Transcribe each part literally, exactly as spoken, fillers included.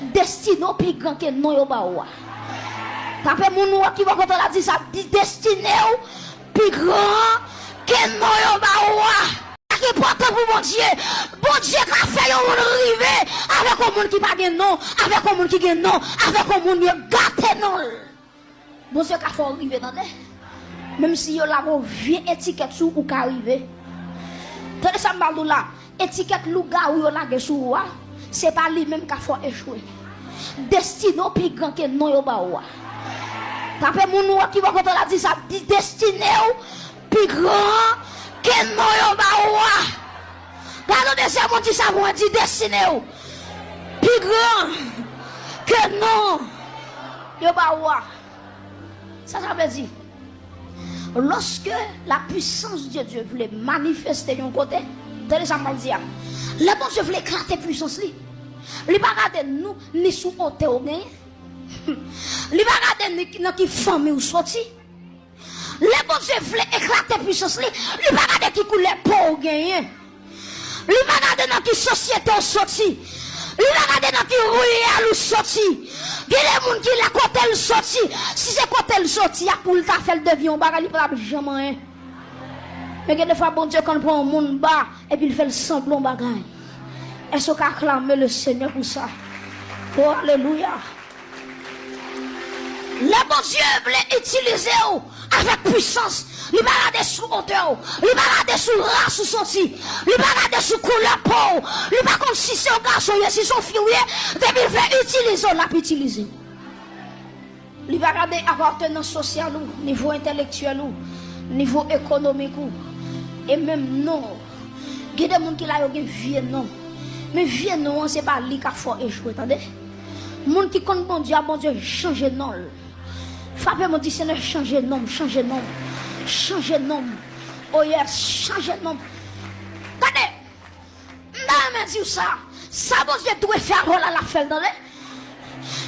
Destine w pi gran ke non yo ba ou a. Tape moun ou a ki bò kote w la, di sa, di destine w pi gran ke non yo ba ou a. Sa ki enpòtan pou Bondye, Bondye ka fè yon moun rive avèk yon moun ki pa gen non, avèk yon moun ki gen non, avèk yon moun yo gate non l. Bondye ka fè w rive, tande. Menm si yo lage yon vye etikèt sou ou, ou ka rive. Tande sa m pral di w la. Etikèt lougawou yo lage sou ou a, se pa li menm k ap fè w echwe. Destine w pi gran ke non yo ba ou a. Tape moun ou a ki bò kote w la, di sa, di destine w pi gran ke non yo ba ou a. Gade yon dezyèm moun, di sa pou mwen, di destine w pi gran ke non yo ba ou a. Sa sa vle di? Lòske la puissance de Dieu vle manifeste yon kote, tande sa m pral di a. Lè Bondye vle eklate pwisans li, li pa gade nou ni sou otè w genyen. Li pa gade ni nan ki fanmi w soti. Lè Bondye vle eklate pwisans li, li pa gade ki koulè po w genyen. Li pa gade nan ki sosyete w soti. Li pa gade nan ki riyèl ou soti. Gen de moun ki la kote l soti. Si se kote l soti a pou l ta fè l devyen yon bagay, li pa t ap janm anyen. Men gen de fwa Bondye konn pran yon moun ba epi l fè l sanble yon bagay. Èske w ka aklame le Seigneur pou sa? Oh, alelouya! Lè Bondye vle itilize w avèk pwisans, li pa gade sou otè w, li pa gade sou ras ou soti, li pa gade sou koulè po w, li pa konn si se yon gason w ye, si se yon fi w ye, depi l vle itilize w, l ap itilize w. Li pa gade apartenans sosyal ou, nivo entèlektyèl ou, nivo ekonomik ou, e menm non w. Gen de moun ki la, yo gen vye non. Men vye non an, se pa li k ap fè w echwe, tande. Moun ki konn Bondye a, Bondye chanje non l. Frape moun, di, Senyè, chanje non m, chanje non m, chanje non m. Oh yes, chanje non m. Tande, m ta renmen di w sa. Sa Bondye dwe fè avè w la, l ap fè l, tande.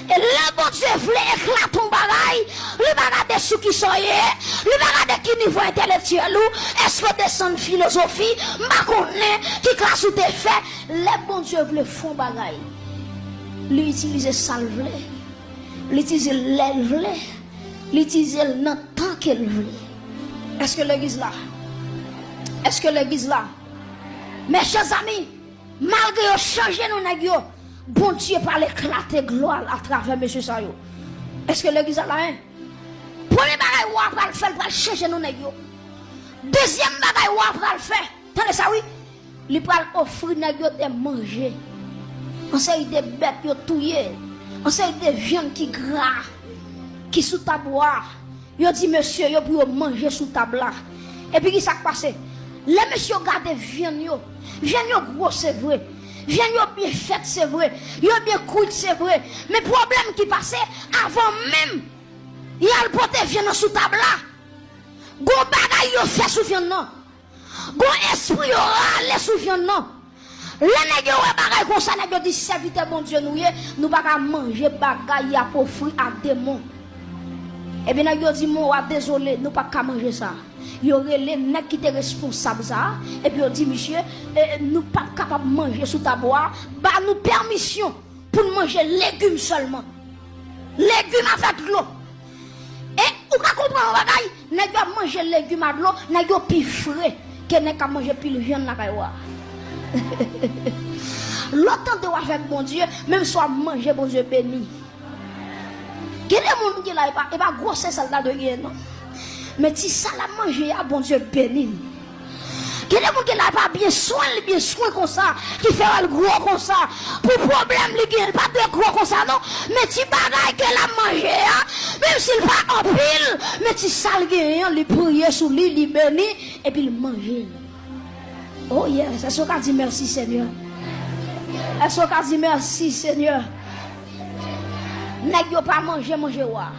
E lè Bondye vle eklate yon bagay, li pa gade sou kisa w ye, li pa gade ki nivo entèlektyèl ou, èske w desann filozofi, m pa konnen ki klas ou te fè. Lè Bondye vle fè yon bagay, li itilize sa l vle, li itilize l lè l vle, li itilize l nan tan ke l vle. Èske legliz la? Èske legliz la? Mes chers amis, malgre yo chanje non nèg yo, Bondye pral eklate glwa l atravè mesye sa yo. Èske legliz la la, en? Premye bagay wa pral fè, l pral chanje non nèg yo. Dezyèm bagay wa pral fè, tande sa wi, li pral ofri nèg yo de manje. Yon seri de bèt yo touye, yon seri de vyann ki gra, ki sou tab wa. Yo di mesye yo pou yo manje sou tab la. Epi ki sa k pase? Lè mesye yo gade vyann yo, vyann yo gwo se vre, vyann yo byen fèt se vre, yo byen kwit se vre, men pwoblèm ki pase, avan menm y al pote vyann nan sou tab la, gon bagay yo fè sou vyann nan. Gon espri yo rale sou vyann nan. Lè nèg yo wè bagay konsa, nèg yo di, sèvitè Bondye nou ye, nou pa ka manje bagay y ap ofri a demon. Epi nèg yo di, men wa, dezole, nou pa ka manje sa. Yo rele nèg ki te responsab sa a, epi yo di, misye, e, nou p ap kapab manje sou tab wa a, ba nou pèmisyon pou n manje legim sèlman. Legim avèk dlo. E ou ka konprann yon bagay, nèg yo ap manje legim a dlo, nèg yo pi fre ke nèg k ap manje pil vyann lakay wa. Lè w tande w avèk Bondye, menm si w ap manje, Bondye beni. Gen de moun ki la, e pa, e pa gwosè sa l ta dwe genyen, non. Men ti sa l ap manje a, Bondye beni l. Gen de moun ki la, e pa byen swen li byen swen konsa, ki fè wè l gwo konsa. Pou pwoblèm li genyen, li pa dwe gwo konsa, non. Men ti bagay ke l ap manje a, menm si l pa anpil, men ti sa l genyen an, li priye sou li, li beni, epi l manje l. Oh yes, èske w ka di mèsi, Senyè? Èske w ka di mèsi, Senyè? Nèg yo pa manje manje wa.